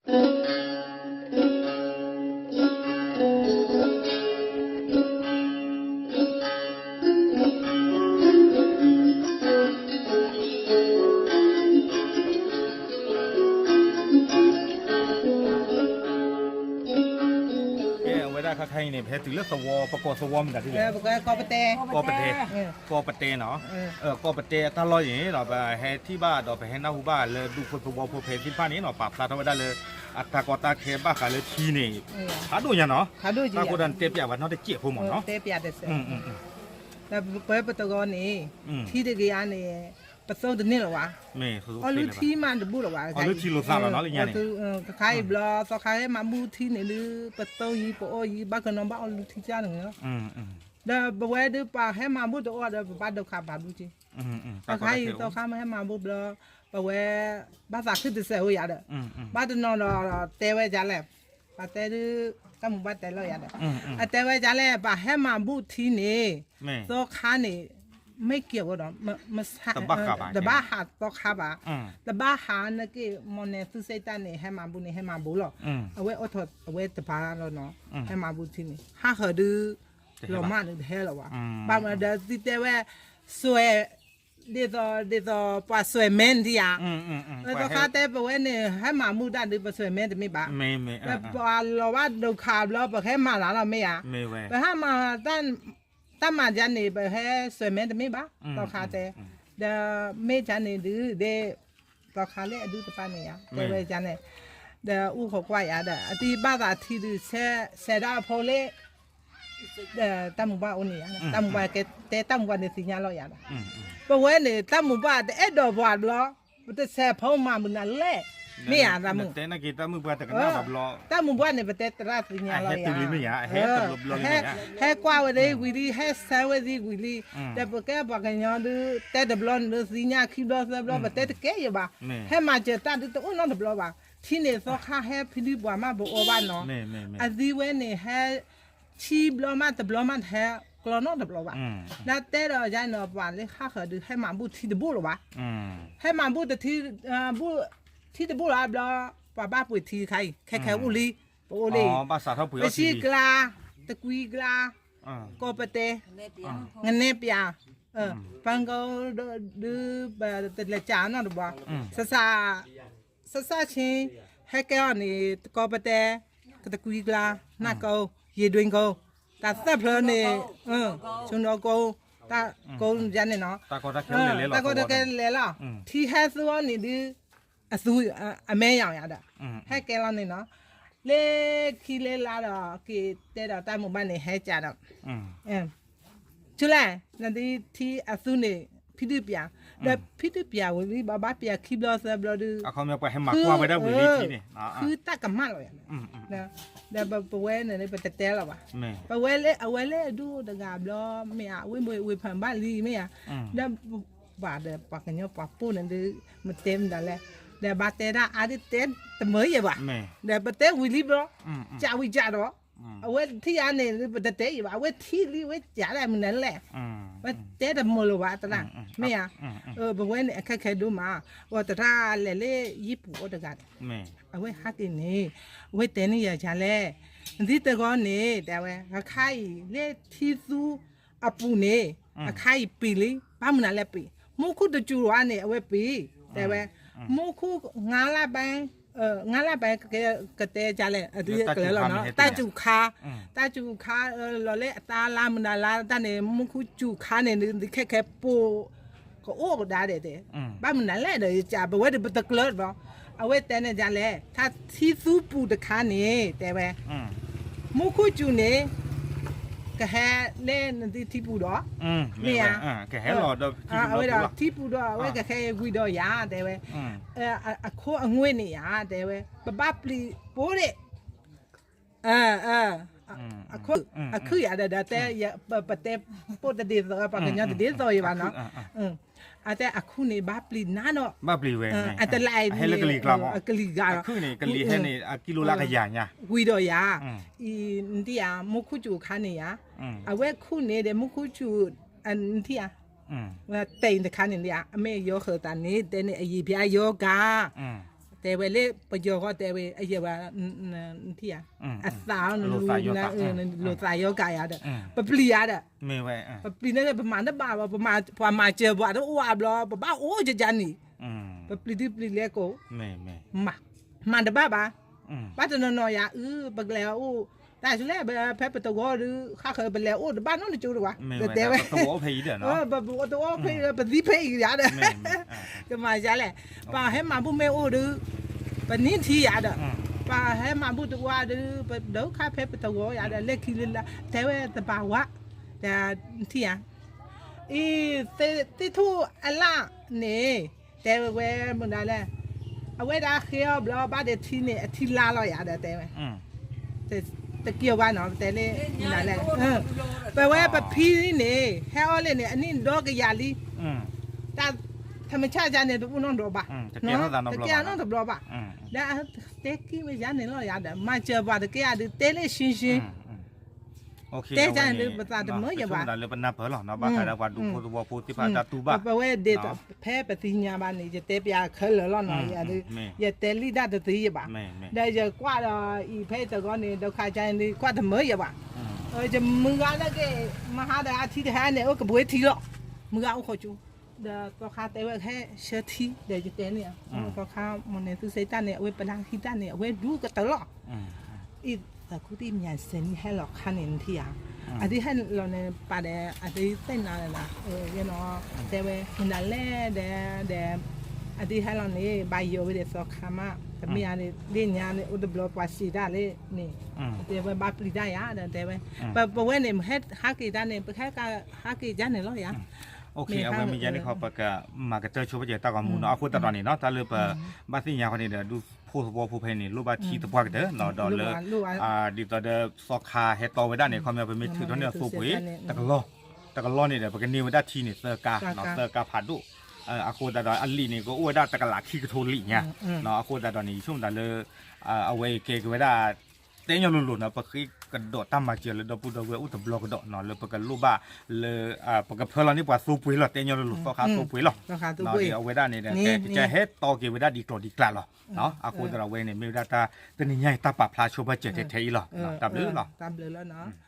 ကဲ အဝဲဒၣ်ခါခါအံၤန့ၣ် ပဟဲတုၤလၢသဝီ ပကိးသဝီမတၤဒ်လဲၣ်, ကီၢ်ပတဲ, ကီၢ်ပတဲနီၤ, ကီၢ်ပတဲအတၢ်လီၢ်အံၤနီၤ ပဟဲထံၣ်ဘၣ်ဒီးပဟဲနၢ်ဟူဘၣ်လၢဒူဖိသဝီဖိဖဲသ့ၣ်တဖၣ်န့ၣ်နီၤ ပာ်ဖျါထီၣ်ဝဲဒၣ်လၢ အတၢ်ကီတၢ်ခဲဘၣ်ဃးလၢထံန့ၣ် ဖးဒိၣ်ညါနီၤ, တၢ်ဃိဒၣ်န့ၣ် တဲပျးဝဲနီတစဲးဖိမ့ၢ်နီၤ, ဒီးပဝဲပတဂီၢ်န့ၣ် ထံတဂ့ၤအါန့ၣ် ပသိတန့ၢ်လၢၤဘၣ်, အီၣ်လုၢ်ထံမးတဘူၣ်လၢၤဘၣ်, အီၣ်လုၢ်ထံလိာ်သးလီၤနီၤလၢညါန့ၣ်, တခါအံၤဘျီ သီခါဟဲမၤဘူၣ်ထံန့ၣ်ဒုး ပသိယံၤပအီၣ်ယံၤ ဘၣ်ကနီၤဘၣ်အီၣ်လုၢ်ထံကၢ်န့ၣ်လီၤ, ဒီးပဝဲဒုးပှၤဟဲမၤဘူၣ်တအိၣ်ဒီး ပဘၣ်ဒိခးပာ်ဒူၣ်က့ၤ, တခါအံၤသီခါမ့ၢ်ဟဲမၤဘူၣ်ဘျီ ပဝဲ ဘၣ်သးခုတစဲးအိၣ်ယၤဒီး, ဘၣ်တနီၤဒီးတဲဝဲဒ်လဲၣ်, ပှၤတဲဒုး တၢ်မူဘၣ်တဲလီၤယၤဒီး, အတဲဝဲဒ်လဲၣ် ပှၤဟဲမၤဘူၣ်ထံန့ၣ် သီခါန့ၣ် မ့ၢ်ကဲဝဲဒီး တဘၣ်ဟးသီခါဘၣ်, တဘၣ်ဟးနက့ၢ် မီၢ်နဲသူစ့ၣ်တၢ်န့ၣ် ဟဲမၤဘူၣ်န့ၣ် ဟဲမၤဘူၣ်လီၤ, အဝဲအိၣ်ထီၣ်အဝဲတပၤလီၤနီၤ, ဟဲမၤဘူၣ်ထံန့ၣ် ဟးဃၢၤဒုး လီၤမၢ်န့ၣ်တဟဲလီၤဘၣ်, ဘၣ်မနုၤဒီးသံတဲဝဲ စွဲ ဒ်သိး ဒ်သိးပှၤစွဲမဲနထံဧါ, သီခါတဲပဝဲန့ၣ် ဟဲမၤဘူၣ်တၢ်ဒုး ပစွဲမဲတမ့ၢ်ဘၣ်, ဒီးပှၤလီၤဘၣ်ဒိခးဘျီ ပဟဲမၤလၢလီၤမ့ၢ်ဧါ, ပဟဲမၤ တၢ်မၤဒ်န့ၣ် ပဟဲစွဲမဲတမ့ၢ်ဘၣ်, သီခါတဲ, ဒီးမ့ၢ်ဒ်န့ၣ်ဒုး ဒ် သီခါလၢအဒုတပၤန့ၣ်ဧါ တဲဝဲဒ်န့ၣ်, ဒီးအိၣ်ခိးကွၢ်ယၤဒီး အတံၢ်ဘၣ်သးထံဒုး ဆဲးဒၣ်အဖိလၢ တၢ်မူဘၣ်အိၣ်န့ၣ်ယၤ, တၢ်မူဘၣ်ကတဲ တၢ်မူဘၣ်န့ၣ်သ့ၣ်ညါလီၤယၤဒီး, ပဝဲန့ၣ် တၢ်မူဘၣ်တအဲၣ်ဒိးပှၤဘျီ, ပတဆဲးဖိမၤမနုၤလဲၣ်, မ့ၢ်ဧါ, တၢ်မူဘၣ်န့ၣ် ပတဲသရၣ်သ့ၣ်ညါလီၤယၤ, ဟဲကွၢ်ဝဲသ့ၣ်ဝံၤလံ ဟဲဆၢဝဲသ့ၣ်ဝံၤလံ, ဒီးပကဲပှၤကညီဒုး တဲတဘျီန့ၣ်ဒုးသ့ၣ်ညါခံဘျီသၢဘျီ ပတဲတကဲယဘၣ်, ဟဲမၤစၢၤတၢ်ဒုးတအိၣ်နီတဘျီဘၣ်, ထံန့ၣ်သီခါဟဲဖံဒုပှၤမးပအီၣ်ဘၣ်နီၤ, အသံဝဲန့ၣ်ဟဲ ဆံဘျီမးတဘျီမးတဟဲကျီနီတဘျီဘၣ်, ဒီးတဲဒီးယၤနီၤ ပှၤလၢဟးဃၢၤဒုး ဟဲမၤဘူၣ်ထံတဘူၣ်လၢၤဘၣ်, ဟဲမၤဘူၣ်တထံ ထံတဘူၣ်လၢၤဘျီ, ပှၤဘၣ်ပှ့ၤထံတခါအံၤ ခဲခဲအိၣ်လံ, ပအိၣ်လံ, ပဆံကျါ, တကွံကျါ, ကီၢ်ပတဲ, ငနဲပၠး, ပၢ်ကီဒုး ပတလဲၤကးနီတဘျီ, စစ စစဆ့ ဟဲကဲအီၤန့ၣ် ကီၢ်ပတဲ, ကတကွံကျါ, နၢ်ကိ, ယ့ၤဒွံကိ, တၢ်သၢဖျၢၣ်န့ၣ်, ဆိနီၢ်ကိ, တၢ်ကိယါန့ၣ်နီၤ, တၢ်ကီတၢ်ခဲလဲၤလီၤ, ထံဟဲသူအီၤန့ၣ်ဒုး အသူ အမဲာ်ညါယၤဒီး ဟဲကဲလီၤန့ၣ်နီၤ, လၢခံလၢလါဒီး က့ၤတဲဒီးတၢ်မူဘၣ်န့ၣ် ဟဲကးဒီး ဆူလဲၣ် နဒ်ထံအသူန့ၣ် ဖံဒုၣ်ပၠး, ဒီးဖံဒုၣ်ပၠးဝံၤလံ ဘၣ်ဘၣ်ပၠးခံဘျီသၢဘျီဒုး ဃုတၢ်ကမၣ်လီၤယၤ, ဒီးပဝဲန့ၣ် ပတတဲလီၤဘၣ်, ပဝဲလၢအဝဲလၢအဒူၣ်တဂၤဘျီ မ့ၢ်ဧါ အဝ့ၢ်မ့ၢ်ဝ့ၢ်ဖၢၣ်ဘၣ်လံမ့ၢ်ဧါ, ဒီး ပှၤဒီးပှၤကညီပှၤပိၢ်န့ၣ်ဒုး မတဲမတၤလဲၣ်, ဒီးဘၣ်တဲဒၣ်အါဒ်တဲတမုာ်ယဲၢ်ဘၣ်, ဒီးပတဲဝံၤလံဘျီ, ကးဝံၤကးဒီး, အဝဲထံၣ်ဧါန့ၣ် ပတတဲယဲၢ်ဘၣ် အဝဲထံၣ်လံဝဲကးဒၣ်မနုၤလဲၣ်, ဝဲတဲတမုာ်လၢၤဘၣ်တလၢ်, မ့ၢ်ဧါ, ပဝဲန့ၣ် အခဲခဲဒိၣ်မး, အတရၣ်လဲၤလၢယ့ၢ်ပူၤအိၣ်တဂၤဒီး, အဝဲဟးက့ၤန့ၣ်, အဝဲတဲန့ၢ်ယၤယၤလဲၣ်, နသံတဂီၢ်န့ၣ် တဲဝဲ အခါအံၤလၢထံသူအပူၤန့ၣ်, အခါအံၤပံၤလံ, ဘၣ်မနုၤလဲၣ်ပံၤ, မူခိၣ်တစူၤဝဲန့ၣ် အဝဲပံၤ, တဲဝဲ, မူခိၣ် ငါးလပိုင်း, ငါးလပိုင်း ကတဲဒ်လဲၣ်, တၢ်စူၤခါ, တၢ်စူၤခါ, လီၤလၢအတၢ်လါမနုၤလါတၢ်န့ၣ် မူခိၣ်စူၤခါန့ၣ် ခဲခဲပိာ် ကအိၣ်ကဒါဒီးတဲ, ဘၣ်မနုၤလဲၣ်ဒီး ယကး ပဝဲဒီးပတကျၢၤဘၣ်, အဝဲတဲန့ၣ်ဒ်လဲၣ်, ထါထံသူပူၤတခါန့ၣ် တဲဝဲ, မူခိၣ်စူၤန့ၣ် ကဟဲလၢနသံထံပူၤဒီး, မ့ၢ်ဧါ, အဝဲဒီးထံပူၤဒီး အဝဲကဟဲဝံၤဒီးယၤ တဲဝဲ, အခိၣ်အငွေ့န့ၣ်ယၤ တဲဝဲ, ပဘၣ်ပျံၤပိၢ်ဒ့ၣ် အခိၣ်, အခုၣ်ယၤဒီး ဒီးတဲ, ပတဲပိၢ်တဒ်သိး ပှၤကညီတဒ်သိးယံၤဘၣ်နီၤ, အတဲအခုၣ်န့ၣ် ဘၣ်ပျံၤနၤဒီး, အတလးအံၤန့ၣ် အကလံၤဂၤ, ကလံၤဟဲန့ၣ် အကံလိလၢကယၤညါ, ဝံၤဒီးယၤ, အံၤ နထံၣ်ဧါ မူခိၣ်စူၤခါန့ၣ်ယၤ, အဝဲခိၣ်န့ၣ်ဒီး မူခိၣ်စူၤ, နထံၣ်ဧါ, တဲအံၤတခါန့ၣ် အမ့ၢ်ယီၤဃၢၤသးန့ၣ် တဲန့ၣ် အယံာ်ဖျါယီၤကၤ တဲဝဲလၢပယီၤဂီၢ်တဲဝဲ အယဲၢ်ဝဲ နထံၣ်ဧါ, အသးအီၤနလူၤန လိာ်သးယီကးယၤဒီး ပပျံၤယၤဒီး ပပျံၤန့ၣ် ပမၤတဘၣ်ဘၣ်, ပှၤမၤစၢၤပှၤတအိၣ်အါဘျီ ပဘၣ်အိၣ်ကကန့ၣ်, ပပျံၤဒုပျံၤလဲကိး မၤတဘၣ်ဘၣ်, ဘၣ်တနီၤနီၤယၤအု ပကလဲၤအအိၣ်, တၢ်ဆူလဲၣ် ဖဲပတဝီဒု ဃၣ်ဃၢၤပလဲၤအိၣ်တဘၣ်နီတကၠိတဝါ, တဲဝဲ, ပတဝီဖဲအံၤဒီး ပတဝီဖဲအံၤဒီး ပသံဖဲအံၤယၤဒီး, ကမၤယၤလဲၣ်, ပှၤဟဲမၤဘူၣ်မ့ၢ်အိၣ်ဒု ပနံၣ်ထံယၤဒီး, ပှၤဟဲမၤဘူၣ်တဝါဒု ပဒိခါဖဲပတဝီယၤဒီး လဲၤခံလၢလၢ တဲဝဲတဘၣ်ဝါ, တထံၣ်ဧါ, အံၤ သ့ၣ်ထူၣ်အလၣ်န့ၣ် တဲဝဲဝဲမုၢ်ဒၣ်လဲၣ်, အဝဲဒၣ်ဃ့အီၤဘျီဘၣ်ဒီးထံန့ၣ် အထံလါလီၤယၤဒီးတဲဝဲ, တက့ၢ်ဘၣ်နီၤ ပတဲလၢမုၢ်ဒၣ်လဲၣ်, ပဝဲပဖံန့ၣ် ဟဲအီၣ်လၢန့ၣ် အနံၣ်ဒီကယၤလံ, တၢ်ထမဆၣ်ယၤန့ၣ် တအိၣ်နီတဘျီဘၣ်, တကဲထီၣ်သးနီတဘျီဘၣ်, ဒီးတဲကံၢ်ဝဲယၤန့ၣ်လီၤယၤဒီး မၤစၢၤပှၤတက့ၢ်ဧါဒု တဲလၢရှင်းရှင်း တဲယၤန့ၣ် ပသးတမုာ်ယဘၣ်, လၢပနၢ်ပၢၢ်လီၤ ဘၣ်ဃးဒီးပှၤဒူဖိသဝီဖိသ့ၣ်တဖၣ်တၢ်တူၢ်ဘၣ်, ပဝဲဒၣ်ဖဲပသ့ၣ်ညါဘၣ်န့ၣ် ယတဲပျးခဲလၢာ်လီၤနီၤ, ယတဲလံတၢ်တသ့ယဘၣ်, ဒီးယကွၢ်ဒီးအံၤဖဲတဂီၢ်န့ၣ် ဒိခါကန့ၣ်ကွၢ်တမုာ်ယဘၣ်, ယမုၢ်ဂၤလၢက့ၤ မဟါဒီးအထံတဟဲန့ၣ် အိၣ်ကဘှ့ထံလီၤ, မုၢ်ဂၤအိၣ်ဃီကၠိ ဒီးသီခါတဲဝဲဟဲဆၢထံ ဒီးယတဲန့ၣ်, သီခါမီၢ်န့ၣ် သူစ့တၢ်န့ၣ် အဝဲပလၢဟံးတၢ်န့ၣ် အဝဲဒူကတၢၢ်လီၤ, အံၤသးခူတံၢ်မၠးစဲးနံၣ်ဟဲလီၤခါန့ၣ်နထံၣ်ဧါ, အဒုးဟဲလီၤန့ၣ် ပာ်ဒီး အဒုးသ့ၣ်နၤလၢနၤ, ယဲနီၤ, တဲဝဲ မနုၤလဲၣ်ဒီး, ဒီး အဒုးဟဲလီၤန့ၣ် ဘၣ်ယိၤဝဲဒီးသီခါမး, တမ့ၢ်ဧါန့ၣ် လၢညါန့ၣ် အိၣ်တဘျီပှၤစံးတၢ်လၢန့ၣ်, တဲဝဲဘၣ်ပျံၤတၢ်ယၤ ဒီးတဲဝဲ, ပဝဲန့ၣ် မ့ၢ်ဟဲဟးက့ၤတၢ်န့ၣ် ပဟဲကဟးက့ၤယၤန့ၣ်လီၤယၤ အဝဲမ့ၢ်ယၤန့ၣ်ခီ ပကမၤကတၢၢ်ဆိပကဲတၢ်ဂီၤမူနီၤ, အဃိသတးဒီးန့ၣ်နီၤ တၢ်လၢပဘၣ်သ့ၣ်ညါဃီန့ၣ်ဒီး ဒူဖိသဝီဖိဖဲန့ၣ် လိၣ်ဘၣ်ထံသပှၢ်ကတၢၢ်နီၤ, ဒီးလၢ ဒ်သိးဒီးသီခါဟဲတီဝဲဒၣ်န့ၣ် ခီပညီ ပမ့ၢ်ထုးထီၣ်န့ၢ်အသိပှ့ၤ တကလီၢ်, တကလီၢ်န့ၣ်ဒီး ပကန့ၢ်ဝဲဒၣ်ထံန့ၣ် သၢကါ, သၢကါဖးဒိၣ်, အဃိသတးဒီး အလံာ်န့ၣ် ကအိၣ်ဝဲဒၣ်တကလးခံကထိလံာ်ညါ, အဃိသတးဒီးန့ၣ် ယဆိကမိၣ်သးလၢ အဝဲအံၤကဲက့ၤဝဲဒၣ် တဲညီလိၤလိၤနီၤ, ပဃ့ကဒီးတၢ်မၤစၢၤလၢဒီပုၢ်ဒီဝဲၢ်အိၣ်တဘျီကဒီးနီၤ, လၢပကလိၣ်ဘၣ်လၢ ပကဖၢလီၤန့ၢ်ပှၤသိပှ့ၤလီၤ, တဲညီလိၤလိၤ သီခါသိပှ့ၤလီၤ, အဝဲဒၣ်န့ၣ်ဒီး ကဟဲတီက့ၤဝဲဒၣ်ဒ်ကျိၤဒ်ကျါလီၤ, အဃိသတးဒီးအဝဲန့ၣ် မ့ၢ်ဝဲဒၣ်တၢ်တနံၤညါအံၤ တၢ်ပာ်ဖျါဆိပကဲထဲထဲအံၤလီၤ, တၢ်ဘျုးလီၤ, တၢ်ဘျုးလီၤနီၤ.